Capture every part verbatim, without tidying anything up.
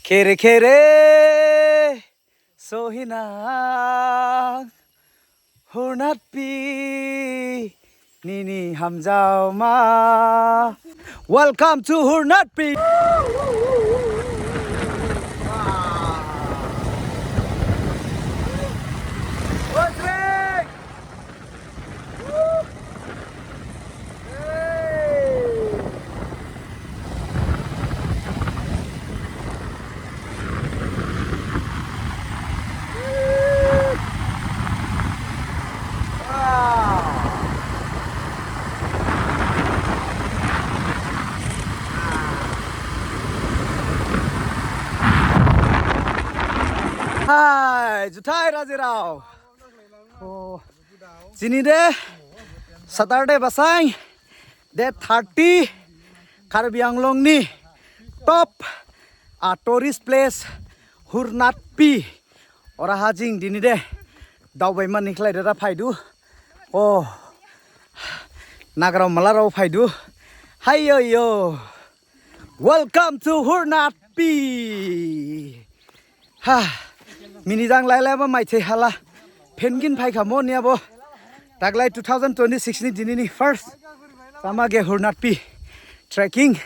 Khere khere sohina Hurnatpi nini hamjaoma. Welcome to Hurnatpi. Hai, juthai rajirao. Oh, jini de Saturday basain, date thirty, Karbi Anglong ni top, ah, tourist place Hurnatpi. Ora ha jing dini de daobaima ni khlai dada phaidu. Oh, nagarao malarao phaidu. Hai yo yo. Welcome to Hurnatpi. Ha, mini jang lailaiba maithai hala phin gin phaikha mo niya bo. Taglai two thousand twenty-six ni dinini first sama ge Hurnatpi trekking.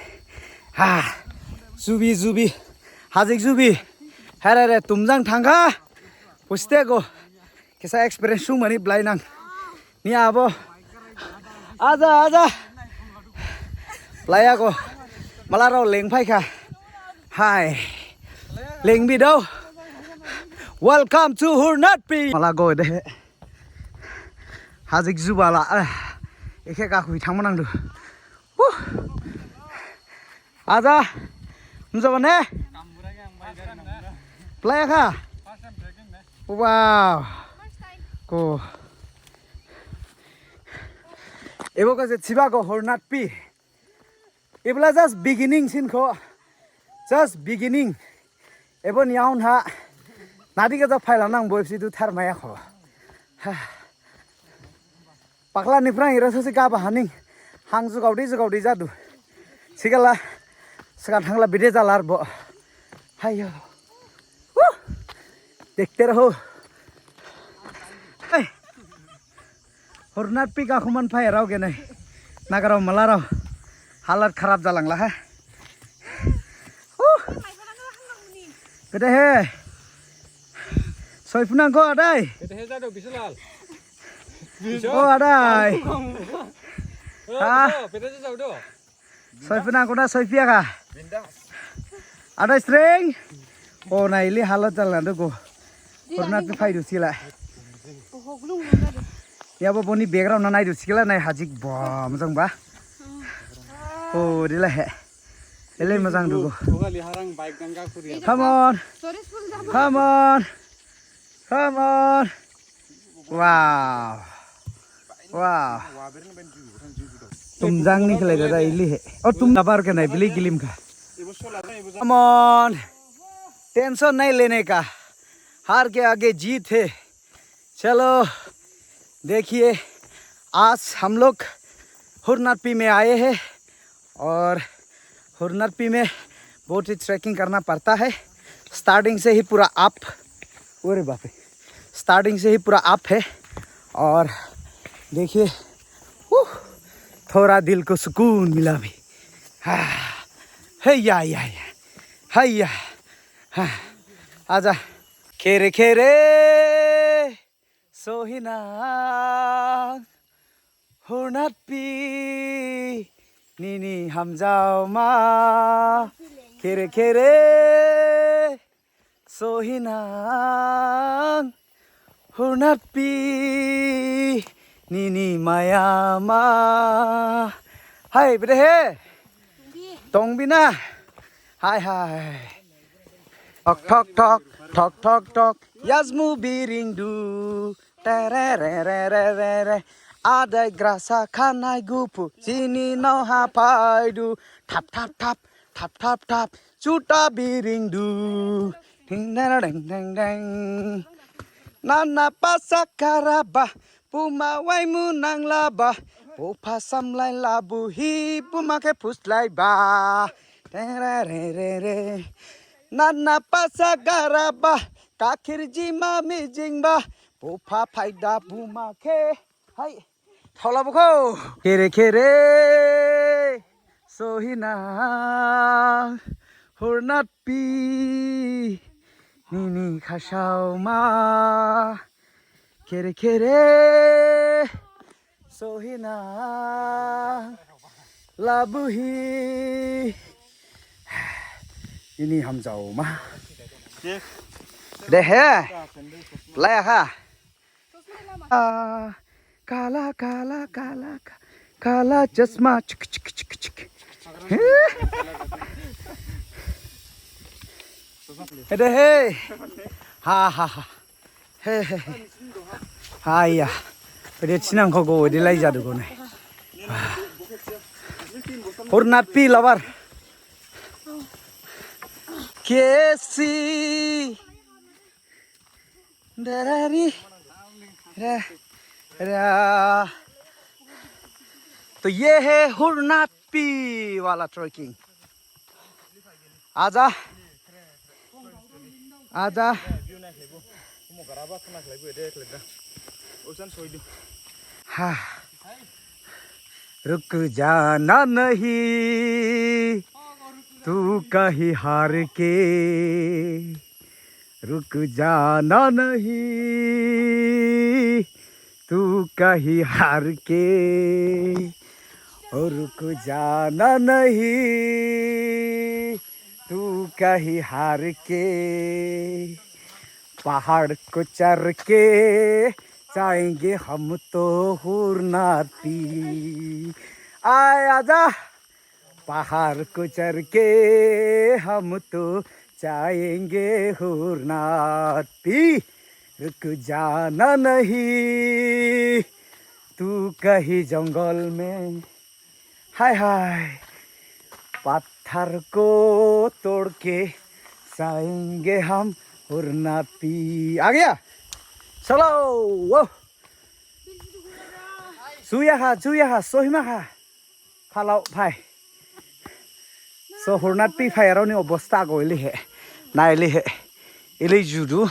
Ha, jubi jubi, hajik jubi. Here re tumjang thangkha. Puste go. Kisa experience sung mani blai nang. Ni abo. Aja, aja. Blai ako. Malarao leng phaikha. Hai. Leng bidao. Welcome to Hurnatpi. Mala go de. Hajik jubala. Eh. Ekhe kakhui thangma nangdu. Huh. Aja. Mujaba ne? Blai kha. Wow. Ko. Ebo kha je thiba ko Hurnatpi. Ebola just beginning sin ko. Just beginning. Ebo ni yaohon ha. Nadi kha ja phaila nang bo epsi du tharmaya ko. Ha. Pakla ni phrang ira sosi gaba haning. Hang jugaodi jugaodi jadu. Sikala. Sega thangla bide jalar bo. Hayo. Huh. Dekhte raho. Hey. Hurnatpi gakhuman phairao genai. Nagarao malarao. Halat kharap jalangla ha. Huh. Bede he. Soiphunang ko adai. Bede he jadu Bisalal. Ko adai. Ha? Bede he jadu. Soiphunang ko da soiphiyakha. Adai streng. O naili halat jalangdu ko. Hurnatpi phaidu sila. Yabo boni background na naidu sikila nai hajik bo mojang ba. O dila he. Ele mojang dugo. Come on. Come on. Come on. Wow. Wow. Tumjang ni khlai dada ili he. O tum dabar ke nai bili gilim kha. Come on. Tension nahi lene ka. हार के आगे जीत है। चलो, देखिए, आज हम लोग हुरनाथपी में आए हैं और हुरनाथपी में बहुत ही ट्रैकिंग करना पड़ता है। स्टार्टिंग से ही पूरा अप, अरे बाप रे, स्टार्टिंग से ही पूरा अप है। और देखिए, उह, थोड़ा दिल को सुकून मिला भी। हाँ, हे या, या, या, हे या, हाँ, आजा। खेरे खेरे सोहिना हुरनाथपी निनि हामजाओमा। खेरे खेरे सोहिना हुरनाथपि निनि मायामा। Hai, bedehe? Tongbina. Hai, hai. Thok, thok, thok, thok, thok, thok. Yasmu biringdu. Tererererere. Adai grasa khanai gupu. Sini noh ha phaidu. Thap, thap, thap. Thap, thap, thap. Chuta biringdu. Ding, dang, dang, dang, dang. Nana pasa karaba. Puma waimu nanglaba. Pupa samlai labu hi. Puma khe phuslaiba. Terererere. Nana pasa garaba, kakhir jima mijingba, bupha phaida buma khe. Hai. Thaola bukho. Khere khere. Sohina. Hurnatpi. Nini khasaoma. Khere khere. Sohina. Labuhi. Ini hamjaoma. Dehe. Laya ha. Ah, kala, kala, kala, ka-, kala chasma. Chik, chik, chik, chik. Ede he. Ha, ha, ha. He, he, he. Haiya. Ede chinang kho go, ede lai jadu go ne. Hurnatpi labar. Kesi. डरारी रा रा। तो ये है हुरनाथपी वाला ट्रेकिंग। आजा, आजा। हाँ। रुक जाना नहीं तू कहीं हार के, रुक जाना नहीं तू कहीं हार के, ओ रुक जाना नहीं तू कहीं हार के, पहाड़ को चढ़ के जाएंगे हम तो हुरनाथपी। आय आजा। पहाड़ को चढ़ के हम तो जाएंगे हुरनाथपी, रुक जाना नहीं तू कहीं जंगल में। हाय हाय, पत्थर को तोड़ के जाएंगे हम हुरनाथपी। आ गया? चलो, वो। Juya ha, juya ha, Sohima ha. Phalao phai. So, Hurnathpi phaiyarao ni obosta go ili he. Na ili he. Ili judu.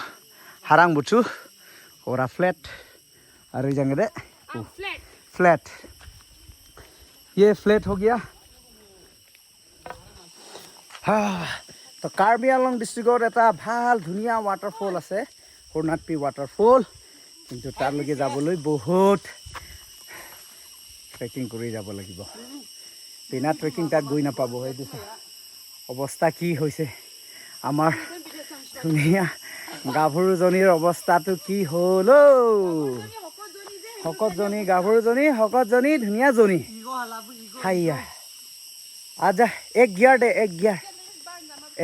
Harang buthu. Ora flat. Ari jang de. Flat. Ye flat ho gaya. হা, তো কাৰ্বি আংলং ডিষ্ট্ৰিক্টত এটা ভাল ধুনীয়া ৱাটাৰফল আছে, হৰনাথপি ৱাটাৰফল। কিন্তু তালৈকে যাবলৈ বহুত ট্ৰেকিং কৰি যাব লাগিব। বিনা ট্ৰেকিং তাত গৈ নাপাব। এইটো চা, অৱস্থা কি হৈছে আমাৰ ধুনীয়া গাভৰুজনীৰ অৱস্থাটো কি হ'ল ঔ? শকতজনী, গাভৰুজনী, শকতজনী, ধুনীয়াজনী। হাইয়া। आजा, एक गियर दे, एक गियर।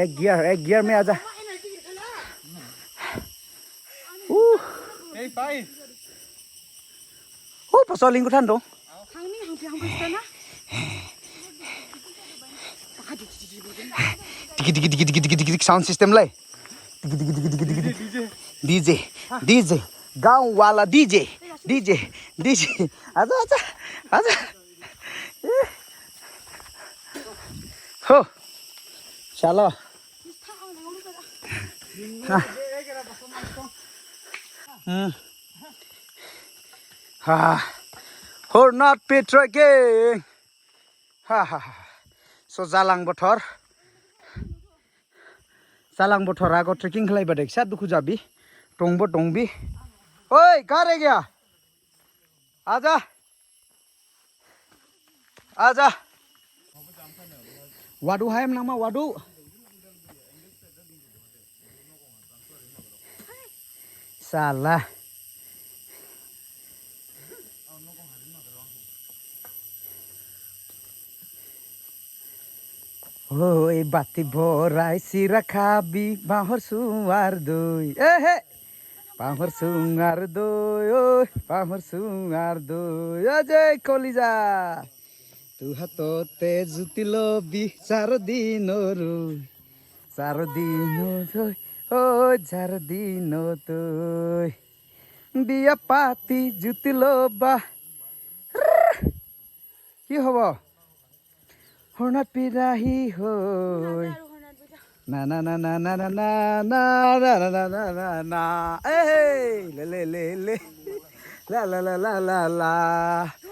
एक गियर, एक गियर में आजा। ऊ। ऊ, pasal lingkutan dong। Tiki, tiki, tiki, tiki, tiki, tiki, sound system lai। Tiki, tiki, tiki, tiki, tiki, tiki। DJ, DJ, DJ, गांव वाला DJ, DJ, DJ। आजा, आजा, आजा। हो, चलो। हाँ। हम्म। हाँ। Hornatpi trekking। हाँ, हाँ, हाँ। So, jalang bothor। Jalang bothor ago trekking khlaiba deksa dukhu jabi, tongbo tongbi। ओए, कहाँ रह गया? आजा। आजा। Wadu hayam nama wadu। साला। Oi, bati borai sira khabi, bahor suar doi. Eh, he. Bahor suar doi, oi, bahor suar doi. Ajay Kolija. Tu hatote juti lobi, saro dino roi. Saro dino roi, oi, saro dino toi. Biya pati juti loba। কি হ'ব? হৰ্ণাত পিৰাহি হৈ। Na na na na na na na na na na na na na. Hey, le le le le. La la la la la la.